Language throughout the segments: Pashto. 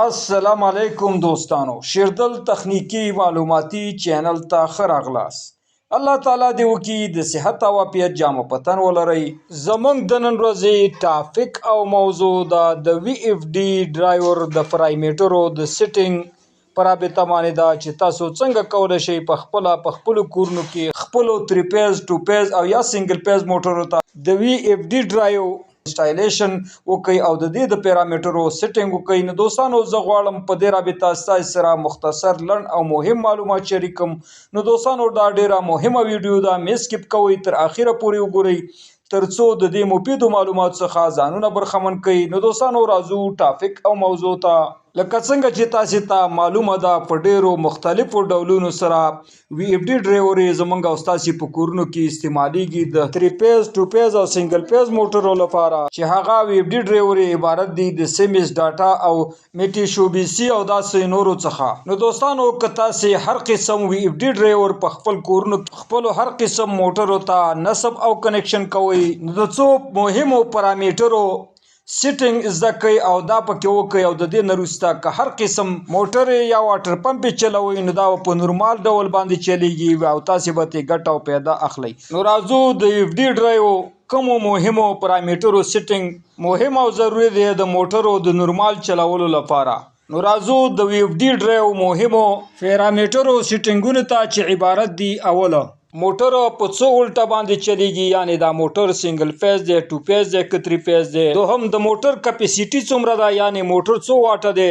السلام علیکم دوستانو، شیردل تخنیکی معلوماتي چینل ته ښه راغلاست. الله تعالی دې وکړي د صحت او عافیت جامه په تن ولرئ. زموږ د نن ورځې topic او موضوع ده د VFD driver د پرایمیټرو د setting په رابطه باندې ده، چې تاسو څنګه کولی شئ په خپله په خپلو کورونو کې خپلو three phase، two phase او یا single phase موټرو ته د VFD drive installation وکړئ او د دې د پیرامیټرو setting وکړئ. نو دوستانو، زه غواړم په دې رابطه ستاسو سره مختصر، لنډ او مهم معلومات شریک کړم. نو دوستانو، دا ډیره مهمه ویډیو ده، مه skip کوئ، تر اخره پورې وګورئ، ترڅو د دې مفیدو معلوماتو څخه ځانونه برخمن کړئ. نو دوستانو، راځو topic او موضوع ته. لکه څنګه چې تاسو ته معلومه ده، په ډیرو مختلفو ډولونو سره VFD ډرایور زمونږ او ستاسو په کورونو کې استعمالیږي، د 3 phase، 2 phase او single phase موټرو لپاره، چې هغه VFD ډرایور عبارت دي د سیمز، ټاټا او میټسوبیشي او داسې نورو څخه. نو دوستانو، که تاسو هر قسم VFD driver په خپل کورونو، خپل هر قسم موټرو ته نصب او connection کوئ، نو د څو مهمو پرامیټرو setting زده کړئ او دا پکې وکړئ، او د دې نه وروسته که هر قسم موټر یا water pump چلوئ، نو دا په نورمال ډول باندې چلیږي او تاسې به ترې ګټه او پیدا اخلئ. نو راځو د VFD drive کومو مهمو پرامیټرو setting مهم او ضروري دی د موټرو د نورمال چلولو لپاره. نو راځو د VFD drive مهمو پیرامیټرو سیټینګونو ته، چې عبارت دي: اوله، موټر په څو ولټه باندې چلیږي، یعنی دا موټر single phase دی، two phase دی که three phase دی؟ دوهم، د موټر capacity څومره ده، یعنی موټر څو واټه دی؟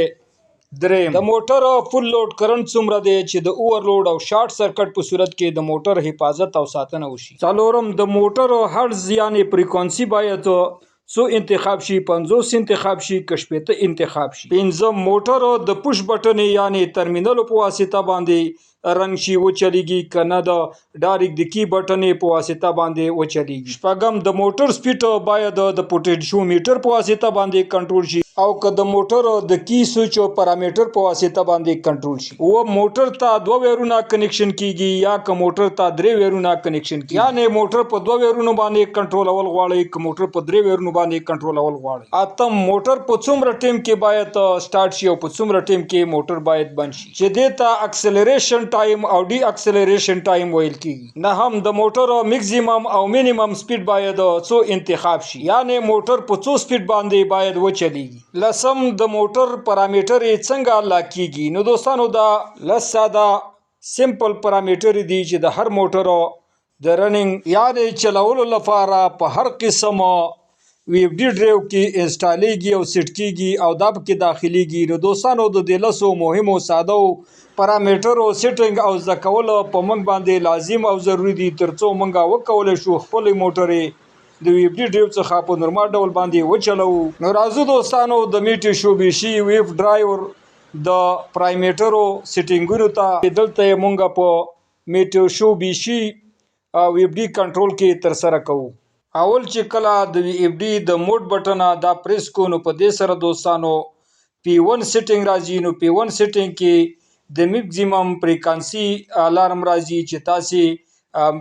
دریم، د موټر full load current څومره دی، چې د overload او short circuit په صورت کې د موټر حفاظت او ساتنه وشي؟ څلورم، د موټر هرز یعنی frequency باید څو انتخاب شي، 50 انتخاب شي که 60 انتخاب شي؟ پنځم، موټر د push button یعنی ترمینلو په واسطه باندې run شي، وچلیږي، که نه د direct د key button په واسطه باندې وچلیږي؟ شپږم، د موټر speed باید د potentiometer په واسطه باندې کنټرول شي او که د موټر د key switch parameter په واسطه باندې کنټرول شي؟ او موټر ته دوه ویرونه connection کیږي یا که موټر ته درې ویرونه connection کیږي؟ یعنی موټر په دوه ویرونو باندې کنټرولول غواړي که موټر په درې ویرونو باندې کنټرولول غواړي؟ اتم، موټر په څومره ټیم کې باید سٹارټ شي او په څومره ټیم کې موټر باید بند شي، چې دې ته acceleration time او deceleration time ویل کیږي؟ نهم، د موټر میکسیمم او minimum speed باید څو انتخاب شي، یعنی موټر په څو speed باندې باید وچلیږي؟ لسم، د موټر پرامیټر څنګه lock کیږي؟ نو دوستانو، دا 10 ساده simple parameter دي چې د هر موټر د running یعنی چلولو لپاره په هر قسم VFD drive کې انسټالیږي او سیټ کیږي او دا پکې داخليږي. نو دوستانو، د دې 10 مهمو ساده پرامیټرو setting او زده کول په موږ باندې لازم او ضروري دي، ترڅو موږ وکولی شو خپلې موټرې د VFD drive څخه په نورمال ډول باندې وچلوو. نو راځو دوستانو د میټسوبیشي VF driver د پرایمیټرو سیټینګونو ته. دلته یې مونږ په میټسوبیشي VFD control کې ترسره کوو. اول چې کله د VFD د mode button دا پریس کو، نو په دې سره دوستانو P1 setting راځي. نو P1 setting کې د maximum frequency alarm راځي، چې تاسو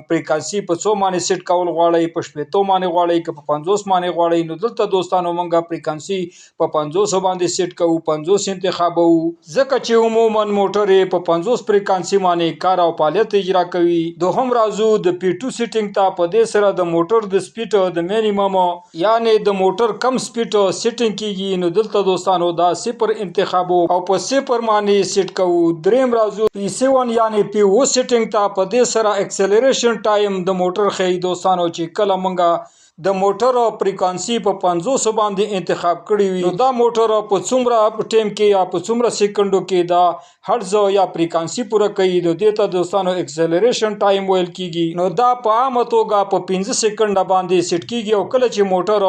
frequency په څو باندې سیټ کول غواړئ، په 60 باندې غواړئ که په 50 باندې غواړئ؟ نو دلته دوستانو، مونږه frequency په 50 باندې سیټ کوو، 50 انتخابوو، ځکه چې عموما موټر په 50 frequency باندې کار او فعالیت اجرا کوي. دوهم، راځو د P2 setting ته. په دې سره د موټر د speed د minimum یعنی د موټر کم speed setting کیږي. نو دلته دوستانو، دا 0 انتخابو او په 0 باندې سیټ کوو. دریم، راځو P7 یعنی P7 setting ته. په دې سره acceleration time د موټر ښیي دوستانو، چې کله مونږه د موټر frequency په 50 باندې انتخاب کړی وي، نو دا موټر په څومره ټیم کې یا په څومره سیکنډو کې دا هرز یا frequency پوره کوي. نو دې ته دوستانو acceleration time ویل کیږي. نو دا په عامه توګه په 5 سیکنډ باندې سیټ کیږي، او کله چې موټر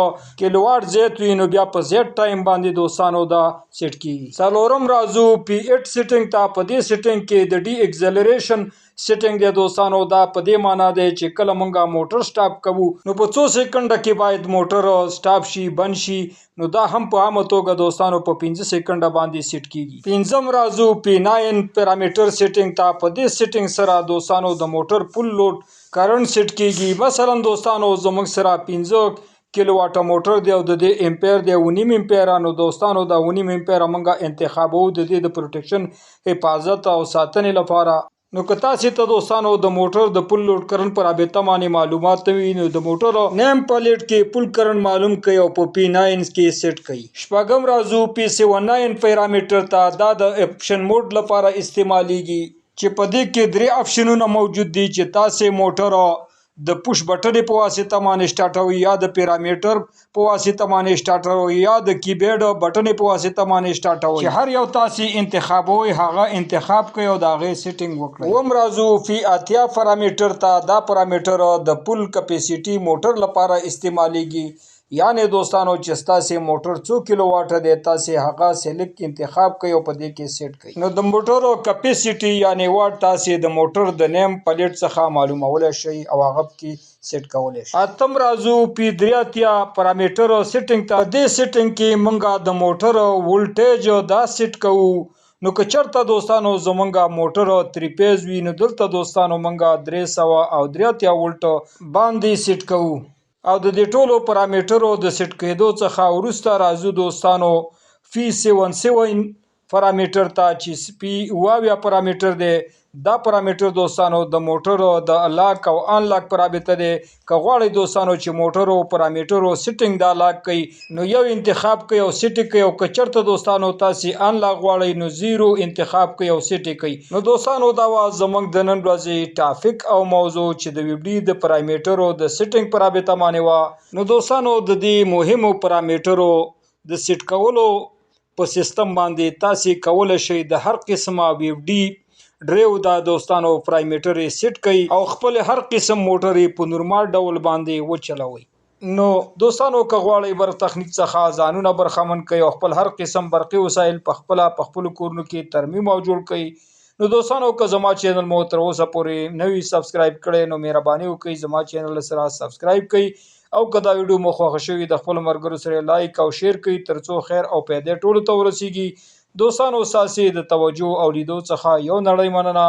کیلوواټ زیات وي، نو بیا په زیات ټایم باندې دوستانو دا سیټ کیږي. څلورم، راځو P8 setting ته. په دې setting کې د deceleration setting دی دوستانو. دا په دې معنی دی چې کله مونږه موټر stop کوو، نو په څو سیکنډ کې باید موټر stop شي، بند شي. نو دا هم په عامه توګه دوستانو په 5 سیکنډ باندې سیټ کیږي. پنځم، راځو P9 parameter setting ته. په دې setting سره دوستانو د موټر full load current set کیږي. مثلا دوستانو، زموږ سره 5 کیلو واټه موټر دی او د دې امپیر دی 7.5 امپیره، نو دوستانو دا 7.5 امپیره مونږه انتخابوو د دې د protection، حفاظت او ساتنې لپاره. نو که تاسې ته دوستانو د موټر د full load current په رابطه باندې معلومات نه وي، نو د موټر name plate کې full current معلوم کړئ او په P9 کې سیټ کړئ. شپږم راځو P79 parameter ته. دا د option mode لپاره استعمالیږي چې په دې کې درې اپشنونه موجود دي، چې تاسې موټر د push button په واسطه باندې سټارټوي، یا د parameter په واسطه باندې سټارټوي، یا د keypad button په واسطه باندې سټارټوي، چې هر یو تاسې انتخابوي هغه انتخاب کړئ او د هغې setting وکړئ. اووم راځو P80 parameter ته. دا parameter د full capacity موټر لپاره استعمالیږي، یعنی دوستانو چې ستاسې موټر څو کیلو واټه دی، تاسې هغه select انتخاب کړئ او په دې کې سیټ کړئ. نو د موټر capacity یعنی واټ تاسې د موټر د name plate څخه معلومولی شئ او هغه پکې سیټ کولی شئ. اتم راځو P83 parameter setting ته. په دې setting کې مونږه د موټر voltage دا سیټ کوو. نو که چېرته دوستانو زمونږه موټر three phase وي، نو دلته دوستانو مونږه 383 ولټ باندې سیټ کوو. او د دې ټولو پرامیټرو د سیټ کېدو څخه وروسته راځو دوستانو P77 parameter ته، چې P77 parameter دی. دا parameter دوستانو د موټر د lock او unlock په رابطه دی. که غواړئ دوستانو چې موټرو پرامیټرو setting دا lock کړئ، نو یو انتخاب کړئ او سیټ کړئ، او که چېرته دوستانو تاسې unlock غواړئ، نو zero انتخاب کړئ او سیټ کړئ. نو دوستانو دا وه زموږ د نن ورځې topic او موضوع چې د VFD د پرامیټرو د setting په رابطه باندې وه. نو دوستانو د دې مهمو پرامیټرو د سیټ کولو په سیستم باندې تاسې کولی شئ د هر قسمه VFD drive دا دوستانو parameter set کړئ او خپل هر قسم موټر په نورمال ډول باندې وچلوئ. نو دوستانو که غواړئ برق تخنیک څخه ځانونه برخمن کړئ او خپل هر قسم برقي وسایل په خپله په خپلو کورونو کې ترمیم او جوړ کړئ، نو دوستانو که زما channel مو تر اوسه پورې نه وي subscribe کړی، نو مهرباني وکړئ زما channel سره subscribe کړئ، او که دا ویډیو مو خوښه شوي د خپلو ملګرو سره like او share کړئ ترڅو خیر او پیدې ټولو ته ورسیږي. دوستانو ستاسې د توجه او لیدو څخه یو نړۍ مننه.